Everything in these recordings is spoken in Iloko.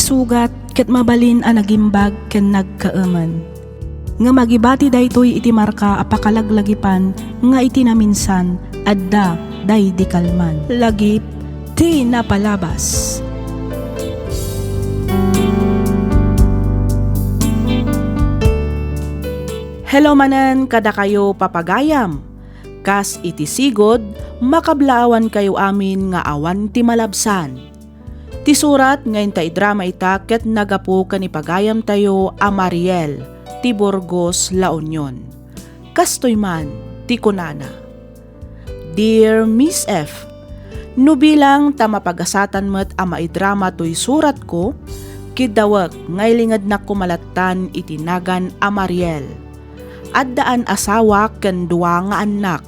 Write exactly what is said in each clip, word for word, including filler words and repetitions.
Sugat ket mabalin a nagimbag ken nagkaemen. Ngem agibati daytoy iti marka a pakalaglagipan nga iti naminsan adda daydi kalman. Lagip ti napalabas. Hello manen kadakayo, papagayam. Kas iti sigud, makablaawankayo amin nga awan ti malabsan. Ti surat nga inta idrama ita ket naggapu ken ni pagayamtayo a Mariel ti Burgos, La Union. Kastoy man ti kunana, "Dear Miss F, no bilang ta mapagasatan met a maidrama toy suratko, kiddawek nga ilingednak koma lattan iti nagan a Mariel. Addaan asawak ken dua nga annak.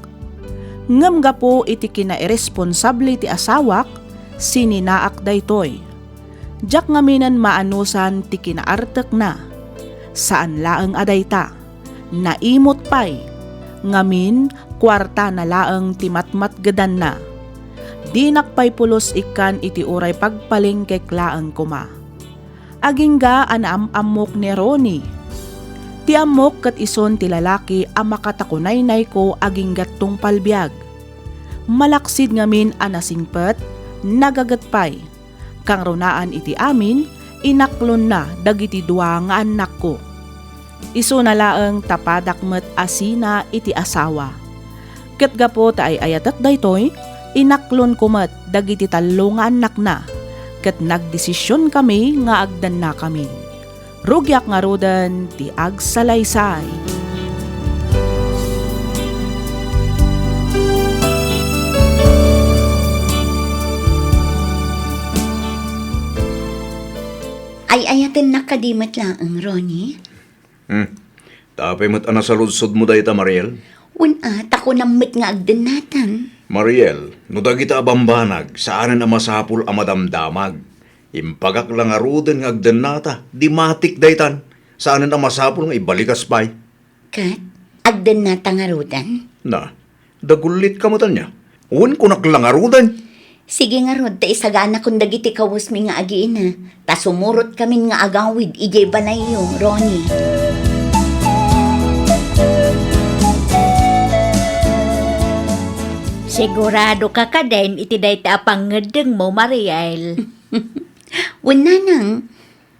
Ngem gapu iti kinairesponsable ti asawak, sininaak daytoy. Diak ngaminen maanusan ti kinaartekna. Saan laeng a dayta, naimot pay. Ngamin, kuartana laeng ti matmatgedanna. Dinak pay pulos ikkan iti uray pagpalengkek laeng koma." Agingga a naam-ammok ni Ronnie. Ti ammok ket isun ti lalaki a makatakunaynayko agingga tungpal biag. Malaksid ngamin a nasingpet, nagaget pay. Kangrunaan iti amin, inaklonna dagiti dua nga annakko. Isuna laeng ta padak met a sina iti asawa. Ket gapu ta ay-ayatek daytoy, inaklonko met dagiti tallo nga annakna, ket nagdesisionkami nga agdannakamin. Rugiak ngaruden ti agsalaysay. Ay-ayatennak kadi met laeng, Ronnie? Hmm. Apay met a nasaludsodmo dayta, Mariel? Wen a, ta kunam met nga agdennatan. Mariel, no dagita a bambanag, saanen a masapul a madamdamag. Impagak la ngaruden nga agdennata, di matik daytan. Saanen a masapul nga ibalikas pay. Ket, agdennata ngaruden? Na, dagullitka met ania? Wen kunak la ngaruden. Sige ngarud, ta isaganakon dagiti kawesmi nga agiina, ta sumurotkamin nga agawid idiay balayyo, Ronnie. Sigurado ka kadin iti dayta a pangngeddengmo, Mariel? Wen, nanang.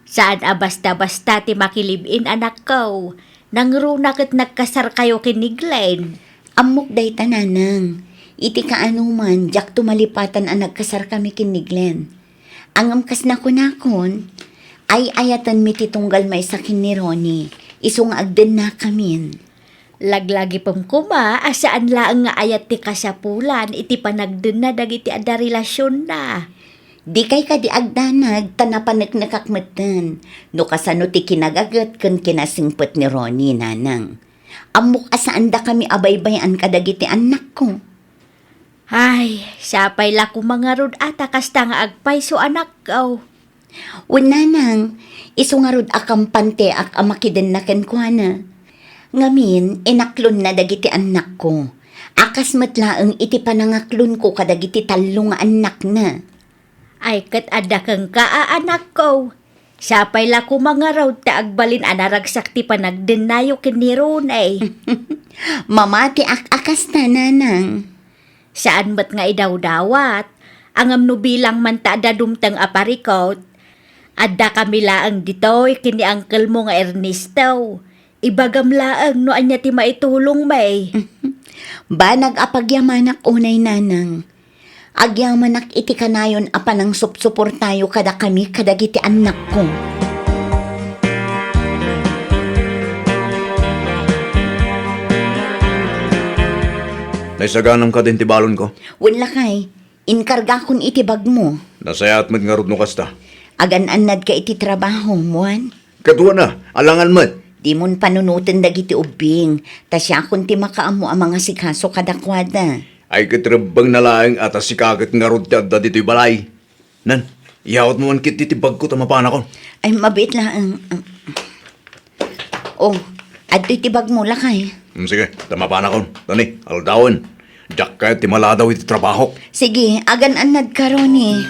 Saan a basta-basta ti makilib-in a nakkaw. Nangruna ket nagkasarkayo ken ni Glenn. Ammok dayta, nanang. Iti kaanoman, diakto malipatan a nagkasarkami ken ni Glenn. Ngem kas nakunakon, ay-ayatenmi ti tunggal maysa ken ni Ronnie, isu nga agdennakamin. Laglagipem koma a saan laeng nga ayat ti kasapulan iti panagdenna dagiti adda relasionna. Dikay kadi agdanag ta napaneknekak metten no kasano ti kinagaget ken kinasingpet ni Ronnie, nanang. Ammok a saandakami a baybay-an kadagiti annakko. Ay, sapay la koma ngarud a ta kasta nga agpayso a nakkaw. Wen, nanang, isu ngarud a kampanteak a makidenna kenkuana. Ngamin, inaklonna dagiti annakko. A kas met laeng iti panangaklonko kadagiti tallo nga annakna. Ay, ket adda kenka a anakko. Sapay la koma ngarud ta agbalin a naragsak ti panagdennayo ken ni Ronnie. Mamatiak a kasta, nanang. Saan met nga idawdawat, ngem no bilang man ta adda dumteng a parikut, addakami laeng ditoy ken ni angkelmo nga Ernesto. Ibagam laeng no ania ti maitulongmi. Banag a pagyamanak unay, nanang. Agyamanak iti kanayon a panangsupsuportayo kadakami kadagiti annakko. Naisaganam kadin ti balonko? Wen, lakay, inkargakon iti bagmo. Nasayaat met ngarud no kasta. Agan-annadka iti trabaho, Juan? Kaduana, alangan met. Dimon panunoten dagiti ubbing, ta siakon ti makaammo a mangasikaso kadakuada. Ay, ket rebbengna laeng a ta sika ket ngarud ti adda ditoy balay. Nan, iyawatmo man ketdi ti bagko ta mapanakon. Ay, mabiit laeng. Oh, adtoy ti bagmo, lakay. Hmm, sige, ta mapanakon. Tani, aldawen. Diak kayat ti maladaw iti trabahok. Sige, agan-annadka, Ronnie.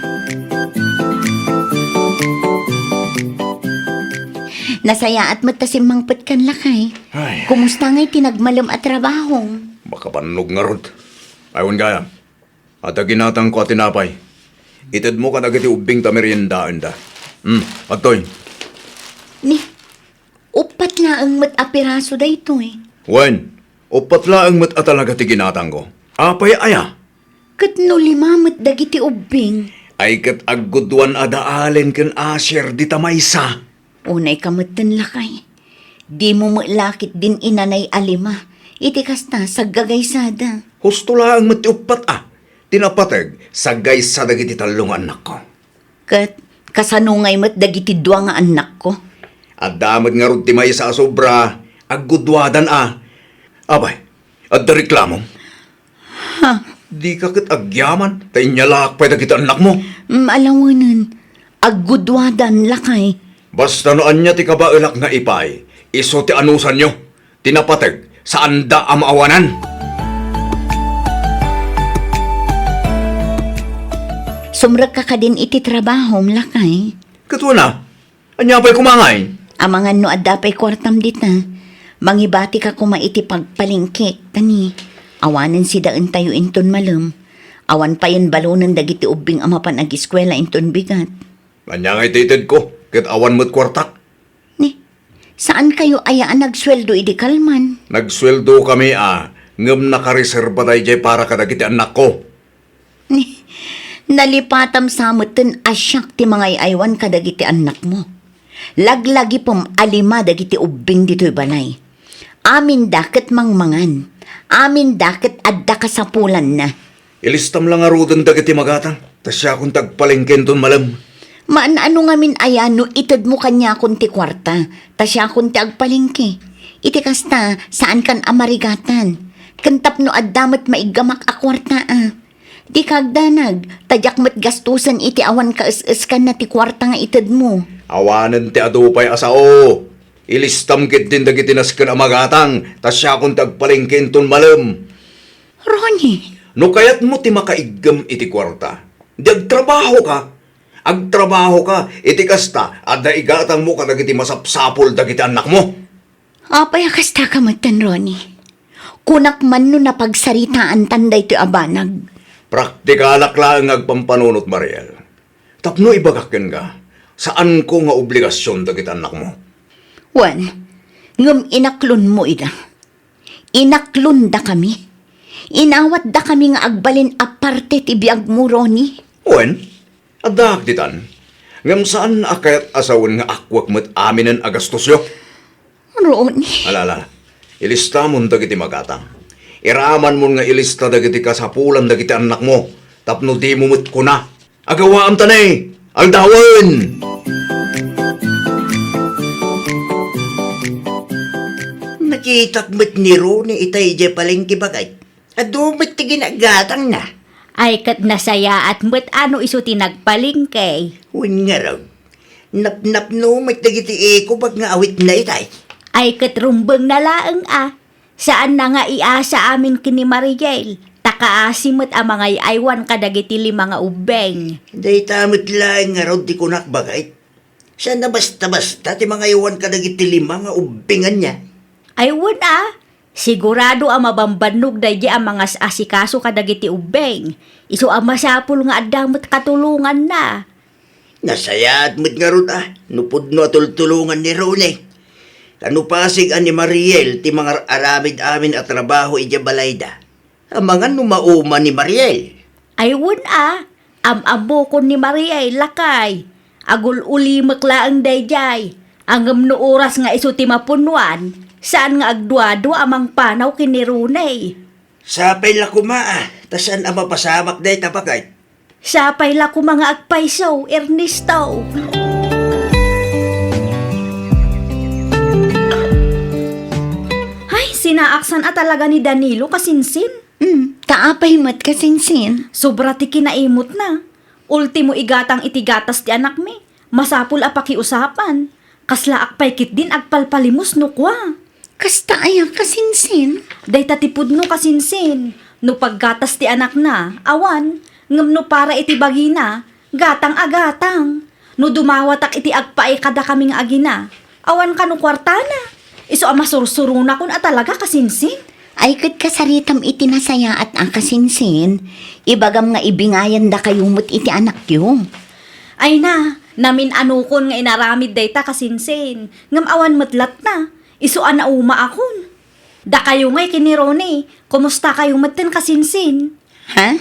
Nasayaat met ta simmangpetkan, lakay. Ay. Kumusta ngay ti nagmalem a trabahom? Makabannog ngarud. Ay, wen gayam. Adda ginatangko a tinapay. Itedmo kadagiti ubbing ta meriendaenda. Hmm, adtoy. Ni, uppat laeng met a piraso daytoy. Wen, uppat laeng met a talaga ti ginatangko. Apay aya? Ket no lima met dagiti ubbing? Ay ket agguduan a daalen ken asier dita maysa. Unay ka metten, lakay. Dimo met la ketdin inanay a lima. Iti kasta, saggagaysada. Husto laeng met ti uppat a. Ti napateg, saggaysa dagiti tallo nga annakko. Ket kasano ngay met dagiti dua nga annakko? Adda met ngarud ti maysa a sobra, agguduadan a. Apay, adda reklamom? Ha? Dika ket agyaman, ta inyalaak pay dagiti annakmo. Mm, alawenen, agguduadan, lakay. Basta no ania ti kabaelak nga ipay, isu ti anusanyo. Ti napateg, saanda a maawanan. Sumrekka kadin iti trabahom, lakay? Ket wen a, ania pay koma ngay? Amangan no adda pay kuartam dita. Mangibatika koma iti pagpalengkek, ta ni, awanen sidaentayo inton malem. Awan payen balonen dagiti ubbing a mapan agiskuela inton bigat. Ania ngay ti itedko, ket awan met kuartak? Ni, saankayo aya a nagsueldo idi kalman? Nagsueldokami a, ngem nakareserba daydiay para kadagiti annakko. Ni, nalipatam sa metten a siak ti mangay-aywan kadagiti annakmo. Laglagipem a lima dagiti ubbing ditoy balay. Aminda ket mangmangan. Aminda ket adda kasapulanna. Ilistam la ngaruden dagiti magatang, ta siakon ti agpalengke inton malem. Maan-ano ngamin aya no itedmo kaniakon ti kuarta, ta siakon ti agpalengke? Iti kasta, saankan a marigatan. Ken tapno adda met maiggamak a kuarta a. Dika agdanag, ta diak met gastusen iti awan kaes-eskanna ti kuarta nga itedmo. Awanen ti adu pay a sao. Ilistam ketdin dagiti nasken a magatang, ta siakon ti agpalengke inton malem. Ronnie! No kayatmo ti makaiggem iti kuarta, di agtrabahoka. Agtrabahoka, iti kasta, adda igatangmo kadagiti masapsapul dagiti annakmo. Apay a kasta ka metten, Ronnie? Kunak man no napagsaritaantan daytoy a banag. Praktikalak laeng nga agpampanunot, Mariel. Tapno ibagak kenka, saanko nga obligasion dagiti annakmo. Wen, ngem inaklonmo ida. Inaklondakami. Inawatdakami nga agbalin a parte ti biagmo, Ronnie. Wen, addaak ditan. Ngem saan a kayat a sawen nga akuek met aminen a gastosyo. Ronnie. Ala, ala, ala. Ilistamon dagiti magatang. Iramanmon nga ilista dagiti kasapulan dagiti annakmo tapno dimo met kuna, "Agawaam ta ni aldawen!" Nakitak met ni Ronnie itay idiay palengke, baket. Adu met ti ginagatangna. Ay, ket nasayaat met a no isu ti nagpalengke. Wen ngarud, napnapno met dagiti ekobag nga awitna itay. Ay, ket rumbengna laeng a. Saanna nga iasa amin ken ni Mariel, ta kaasi met a mangay-aywan kadagiti lima nga ubbing. Dayta met laeng ngarud ti kunak, baket. Saan a basta-basta ti mangaywan kadagiti lima nga ubbing ania? Ay, wen a, sigurado a mabambannog daydiay a mangas-asikaso kadagiti ubbing. Isu a masapul nga adda met katulonganna. Nasayaat met ngarud a, no pudno a tultulongan ni Ronnie. Kano pasig a ni Mariel ti mangar-aramid amin a trabaho idiay balayda. Amangan no mauma ni Mariel. Ay, wen a, am-ammokon ni Mariel, lakay. Agul-ulimek laeng daydiay. Ngem no oras nga isu ti mapunnuan, saan nga agduadua a mangpanaw ken ni Ronnie. Sapay la koma a, ta saan a mapasamak dayta, baket. Sapay la koma nga agpayso, Ernesto. Ay, sinaaksan a talaga ni Danilo, kasinsin. Mm, ta apay met, kasinsin? Sobra ti kinaimutna. Ultimo igatang iti gatas ti anakmi. Masapul a pakiusapan. Kaslaak pay ketdin agpalpalimus no kua. Kasta aya, kasinsin? Dayta ti pudno, kasinsin. No paggatas ti anakna, awan. Ngem no para iti bagina, gatang a gatang. No dumawatak iti agpaay kadakami nga agina, Awan kano kuartana. Isu a masursurunakon a talaga, kasinsin. Ay, ket kasaritam iti nasayaat a kasinsin, ibagam nga ibingayandakayo met iti anakyo. Ay na, namin-anokon nga inaramid dayta, kasinsin. Ngem awan met latna. Isu a naumaakon. Dakayo ngay ken ni Ronnie, kumustakayo metten, kasinsin? Ha?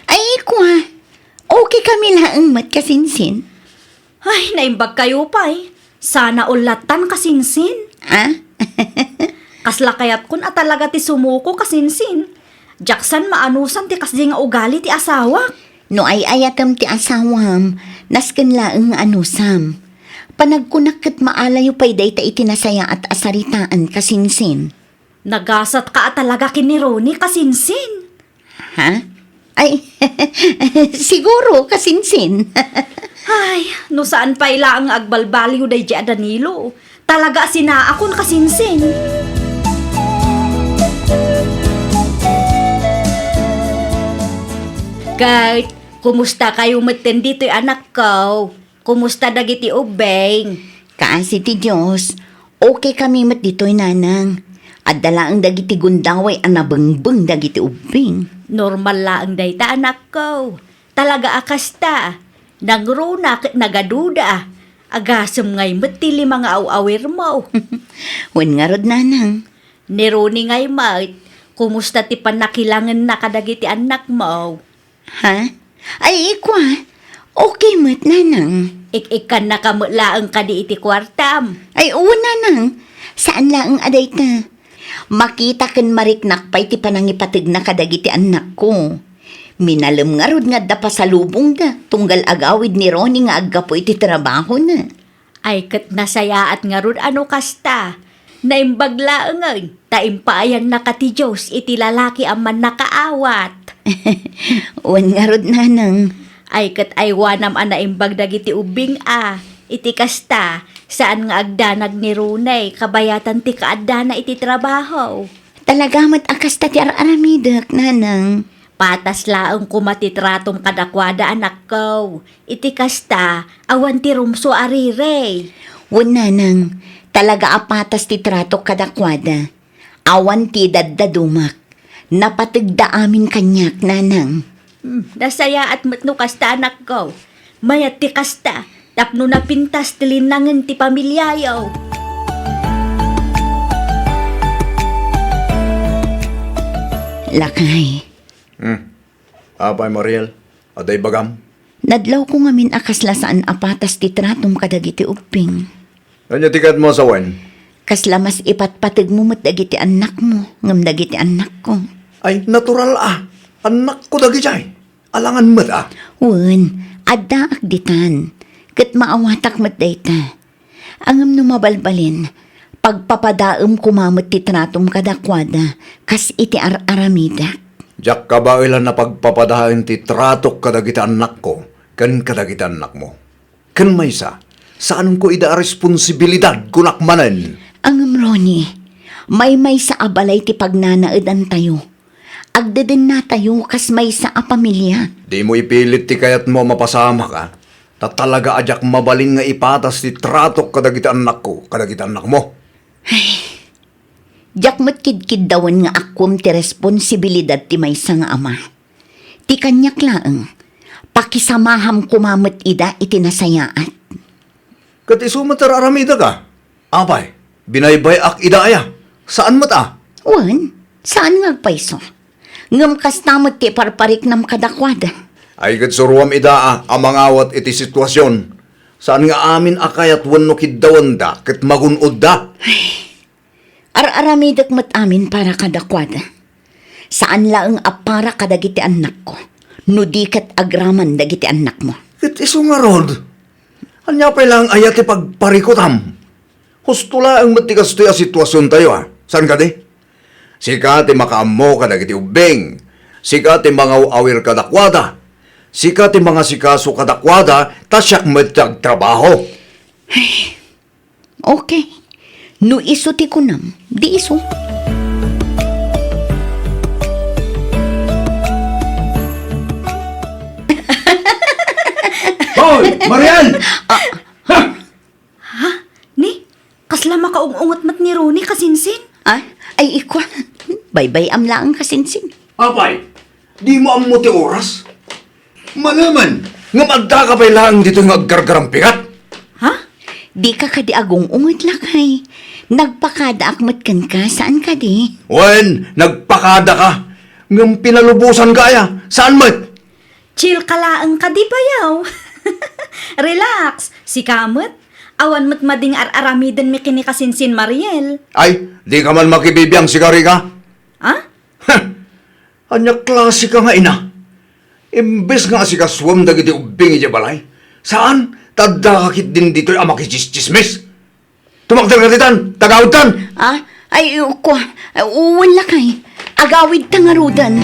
Ay, kua. Okay kami laeng met, kasinsin. Ay, naimbagkayo pay. Sana all lattan, kasinsin. Ah? Kasla kayatkon a talaga ti sumuko, kasinsin. Diak san maanusan ti kasdi nga ugali ti asawak. No ay-ayatem ti asawam, nasken laeng nga anusam. Panagkunak ket maalayo pay dayta iti nasayaat a saritaan, kasinsin. Nagasatka a talaga ken ni Ronnie, kasinsin. Ha? Ay, siguro, kasinsin. Ay, no saan pay laeng nga agbalbaliw daydi a Danilo. Talaga a sinaakon, kasinsin. Ket, kumustakayo metten ditoy, anakko? Kumusta dagiti ubbing? Kaasi ti Dios, okay kami met ditoy, nanang. Adda laeng dagiti gundaway a nabengbeng dagiti ubbing. Normal laeng dayta, anakko. Talaga a kasta. Nangruna ket nagaduda. Agasem ngay met ti lima nga aw-awirmo. Wen ngarud, nanang. Ni Ronnie ngay met, kumusta ti pannakilangenna kadagiti annakmo? Ha? Ay, ikua, okay met, nanang. Ik-ikkannaka met laeng kadi iti kuartam? Ay, wen, nanang. Saan laeng a dayta. Makita ken mariknak pay ti panangipategna kadagiti annakko. Minalem ngarud nga adda pasalubongda, tunggal agawid ni Ronnie nga aggapu iti trabahona. Ay, ket nasayaat ngarud a no kasta. Naimbag laengen, ta impaayannaka ti Dios iti lalaki a mannakaawat. Wen ngarud, nanang. Ay, ket aywanam a naimbag dagiti ubbing a. Iti kasta, saan nga agdanag ni Ronnie, kabayatan ti kaaddana iti trabaho. Talaga met a kasta ti ar-aramidek, nanang. Patas laeng koma ti tratom kadakuada, anakko. Iti kasta, awan ti rumso a rirey. Wen, nanang, talaga a patas ti tratok kadakuada. Awan ti idaddadumak. Napategda amin kaniak, nanang. Hmm, nasayaat met no kasta, anakko. Mayat ti kasta, tapno napintas ti linnangen ti pamiliayo. Lakay. Hmm. Apay, Mariel, adda ibagam? Nadlawko ngamin a kasla saan a patas ti tratom kadagiti ubbing. Ania ti kayatmo a sawen? Kasla mas ipatpategmo met dagiti annakmo ngem dagiti annakko. Ay, natural a. Annakko dagidiay. Alangan met a. Wen, addaak ditan. Ket maawatak met dayta. Ngem no mabalbalin, pagpapadaem koma met ti tratom kadakuada, kas iti ar-aramidek. Diak kabaelan a pagpapadaem ti tratok kadagiti annakko ken kadagiti annakmo. Ken maysa, saanko ida a responsibilidad, kunak manen. Ngem, Ronnie, maymaysa a balay ti pagnanaedantayo. Agdedennatayo kas maysa a pamilia. Dimo ipilit ti kayatmo a mapasamak, a. Ta talaga a diak mabalin nga ipatas ti tratok kadagiti annakko, kadagiti annakmo. Ay, diak met kidkiddawen nga akkuem ti responsibilidad ti maysa nga ama. Ti kaniak laeng, pakisamaham koma met ida iti nasayaat. Ket isu met ar-aramidek a. Apay, binaybay-ak ida aya? Saan met a? Wen, saan nga agpayso. Ngem kasta met ti iparpariknam kadakuada. Ay, ket suroam ida a, a mangawat iti situasion. Saan nga amin a kayat wenno kiddawenda ket magun-odda. Ay, ar-aramidek met amin para kadakuada. Saan laeng a para kadagiti annakko, no di ket agraman dagiti annakmo. Ket isu ngarud, ania pay laeng aya ti pagparikutam? Husto laeng met ti kastoy a situasiontayo, a. Saan kadi? Sika ti makaammo kadagiti ubbing. Sika ti mangaw-awir kadakuada. Sika ti mangasikaso kadakuada, ta siak met ti agtrabaho. Ay, okay. No isu ti kunam, di isu. Hoy, Marian! Ah. Ha? Ha? Ni? Ay, ikwa, baybay-am laeng kasinsin. Apay, dimo ammo ti oras? Manemen, ngem addaka pay laeng ditoy nga aggargarampikat? Ha? Dika kadi agung-unget, lakay. Nagpakadaak met kenka, saan kadi? Wen, nagpakadaka. Ngem pinalubosanka aya, saan met? Chill ka laeng kadi, bayaw. Relax, sika met. Awan met madin nga ar-aramidenmi ken ni kasinsin Mariel. Ay, dika man makibibiang, sika, Rica. Ha? Ania klaseka nga ina? Imbes nga asikasuem dagiti ubbing idiay balay, saan, ta addaka ketdin ditoy a makichischismis. Tumakderka ditan, tagawidtan! Ah, ay, ukwa, wen lakay, agawidta ngaruden.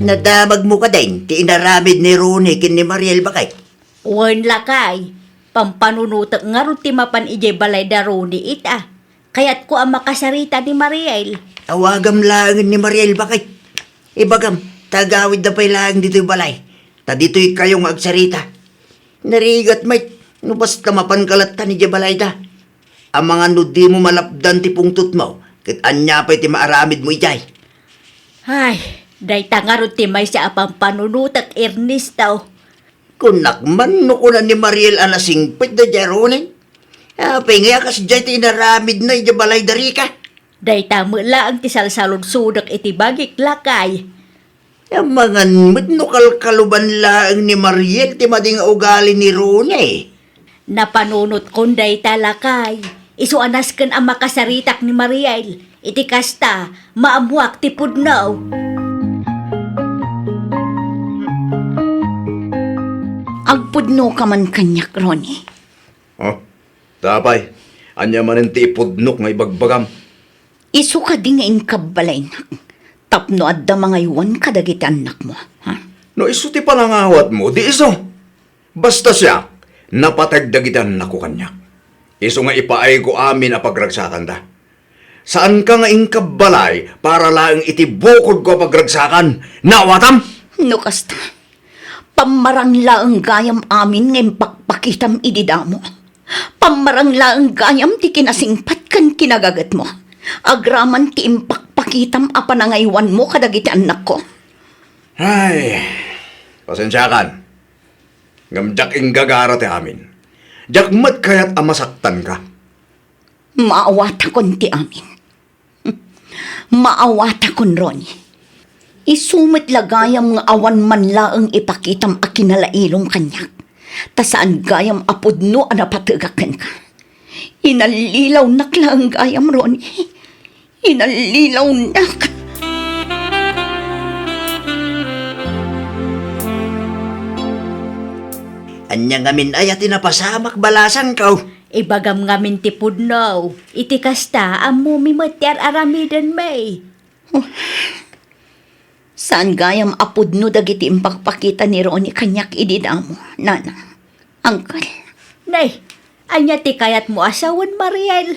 Nadamagmo kadin ti inaramid ni Ronnie ken ni Mariel, baket? Wen lakay, pampanunotek ngarud ti mapan idiay balay da Ronnie ita. Kayatko a makasarita ni Mariel. Awagam laengen ni Mariel, baket. Ibagam, ta agawidda pay laeng ditoy balay, ta ditoykayo nga agsarita. Narigat met no basta mapanka latta idiay balayda. Amangan no dimo malapdan ti pungtotmo, ket ania pay ti maaramidmo idiay? Ay, dayta ngarud ti maysa a pampanunotek, Ernesto. Kunak man no kuna ni Mariel a nasingpet daydiay a Ronnie. Apay ngay a kasdiay ti inaramidna idiay balayda, Rica? Dayta met laeng ti salsaludsodek iti bagik, lakay. Amangan met no kalkaluban laeng ni Mariel ti madi nga ugali ni Ronnie. Napanunotkon dayta, lakay. Isu a nasken a makasaritak ni Mariel. Iti kasta, maammoak ti pudno. Agpudnoka man kaniak, Ronnie. Oh, ta apay, ania manen ti ipudnok nga ibagbagam? Isu kadi nga inkabbalaynak tapno adda mangaywan kadagiti annakmo, ha? No isu ti panangawatmo, di isu. Basta siak, napateg dagiti annakko kaniak. Isu nga ipaayko amin a pagragsakanda. Saanka nga inkabbalay para laeng iti bukodko a pagragsakan. Naawatam? No kasta, pammarang laeng gayam amin nga impakpakitam idi damo. Pammarang laeng gayam ti kinasingpet ken kinagagetmo. Agraman ti impakpakitam a panangaywanmo kadagiti annakko. Ay, pasensiakan. Ngem diak inggagara ti amin. Diak met kayat a masaktanka. Maawatakon ti amin. Maawatakon, Ronnie. Isu met la gayam nga awan man laeng ipakitam a kinalailom kaniak, ta saan gayam a pudno a napategak kenka. Inallilawnak laeng gayam, Ronnie. Inallilawnak. Ania ngamin aya ti napasamak, balasangko? Ibagam ngamin ti pudno. Iti kasta, ammomi met ti ar-aramidenmi. Oh. Saan gayam a pudno dagiti impakpakita ni Ronnie kaniak idi damo, Nanang. Angkel. Nay, ania ti kayatmo a sawen, Mariel?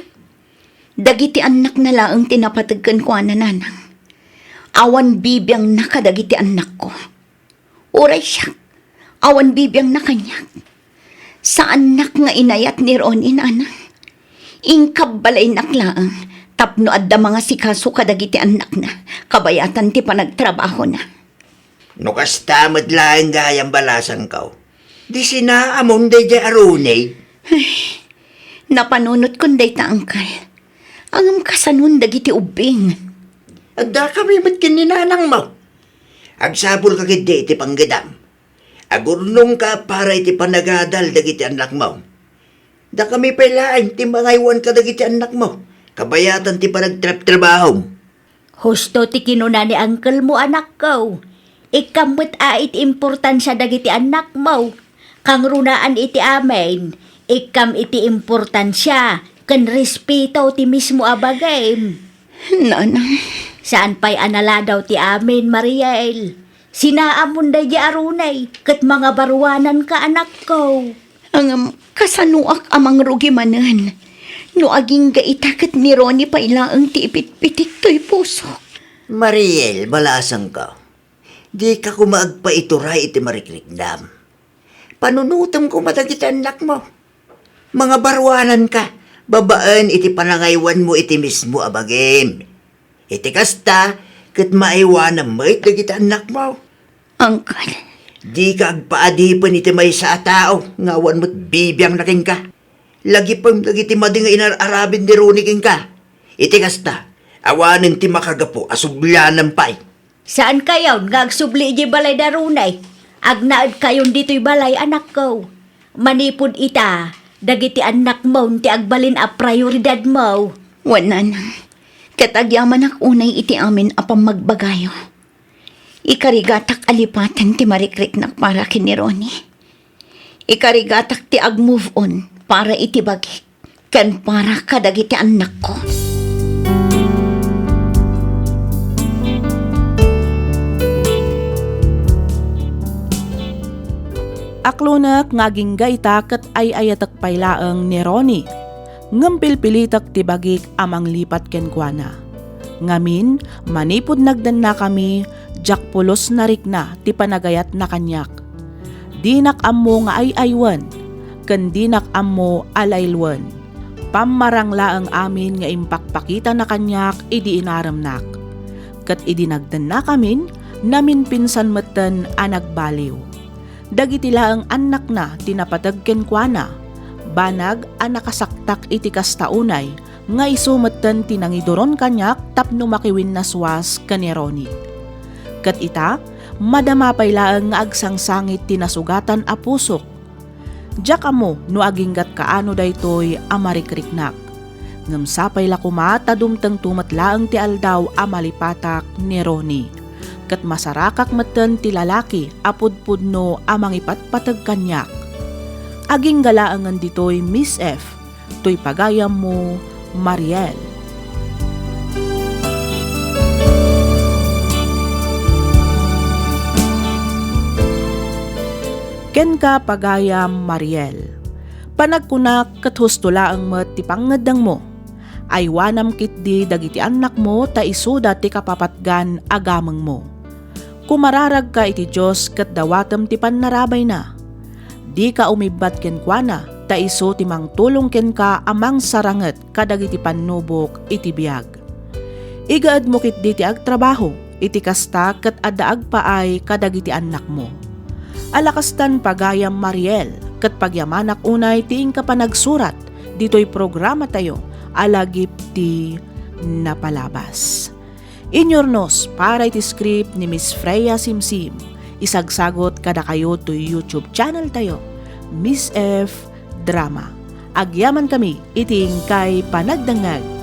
Dagiti annakna laeng ti napateg kenkuana, Nanang. Awan bibiangna kadagiti annakko. Uray siak, awan bibiangna kaniak. Saannak nga inayat ni Ronnie, Nanang. Inkabbalaynak laeng tapno adda mangasikaso kadagiti annakna, kabayatan ti panagtrabahona. No kasta met laeng gayam, balasangko, di sinaamon daydiay a Ronnie. Ay, napanunotkon dayta, Angkel. Ngem kasanon dagiti ubbing? Addakami met ken ni nanangmo. Agsapulka ketdi iti panggedam. Agurnongka para iti panagadal dagiti annakmo. Dakami pay laeng ti mangaywan kadagiti annakmo, kabayatan ti panagtrabtrabahom. Husto ti kinuna ni angkelmo, anakko. Ikkam met a iti importansia dagiti annakmo. Kangrunaan iti amin, ikkam iti importansia ken respeto ti mismo a bagim. Nanang. Saan pay a naladaw ti amin, Mariel. Sinaamon daydiay a Ronnie, ket mangabaruananka, anakko. Ngem kasanoak a mangrugi manen no agingga ita ket ni Ronnie pay laeng ti ipitpitik toy pusok? Mariel, balasangko, dika koma agpaituray iti marikriknam. Panunotem koma dagiti annakmo. Mangabaruananka, babaen iti panangaywanmo iti mismo a bagim. Iti kasta, ket maaywanam met dagiti annakmo. Uncle. Dika agpaadipen iti maysa a tao nga awan met bibiangna kenka. Lagipem dagiti madi nga inar-aramid ni Ronnie kenka. Iti kasta, awanen ti makagapu a sublianam pay. Saankayon nga agsubli idiay balay da Ronnie. Agnaedkayon ditoy balay, anakko. Manipud ita, dagiti annakmon ti agbalin a prioridadmo. Wen, nanang. Ket agyamanak unay iti amin a pammagbagayo. Ikarigatak a lipaten ti marikriknak para ken ni Ronnie. Ikarigatak ti ag-move on para iti bagik ken para kadagiti annakko. Aklonek nga agingga ita ket ay-ayatek pay laeng ni Ronnie. Ngem pilpilitek ti bagik a manglipat kenkuana. Ngamin, manipud nagdennakami, diak pulos narikna ti panagayatna kaniak. Dinak ammo nga ay-aywen, ken dinak ammo a laylwen. Pammarang laeng amin nga impakpakitana kaniak idi inaremnak. Ket idi nagdennakamin, naminpinsan metten a nagbaliw. Dagiti laeng annakna ti napateg kenkuana, banag a nakasaktak iti kasta unay nga isu metten ti nangiduron kaniak tapno makiwinnaswas ken ni Ronnie. Ket ita, madama pay laeng nga agsangsangit ti nasugatan a pusok. Diak ammo no aginggat kaano daytoy a marikriknak. Ngem sapay la koma ta dumtengto met laeng ti aldaw a malipatak ni Ronnie. Ket masarakak metten ti lalaki a pudpudno a mangipatpateg kaniak. Agingga laengen ditoy, Miss F, toy pagayammo, Mariel. Kenka, pagayam Mariel. Panagkunak ket husto laeng met ti pangngeddengmo. Aywanam ketdi dagiti annakmo ta isuda ti kapapatgan a gamengmo. Kumararagka iti Dios ket dawatem ti pannarabayna. Dika umibbat kenkuana ta isu ti mangtulong kenka a mangsaranget kadagiti pannubok iti biag. Igaedmo ketdi ti agtrabaho, iti kasta ket adda agpaay kadagiti annakmo. Alakastan, pagayam Mariel, ket pagyamanak unay ti inka panagsurat ditoy programatayo a Lagip ti Napalabas. Inyurnos para iti script ni Miss Freya Simsim. Isagsagot kadakayo toy YouTube channel tayo, Miss F Drama. Agyamankami iti inkay panagdengngeg.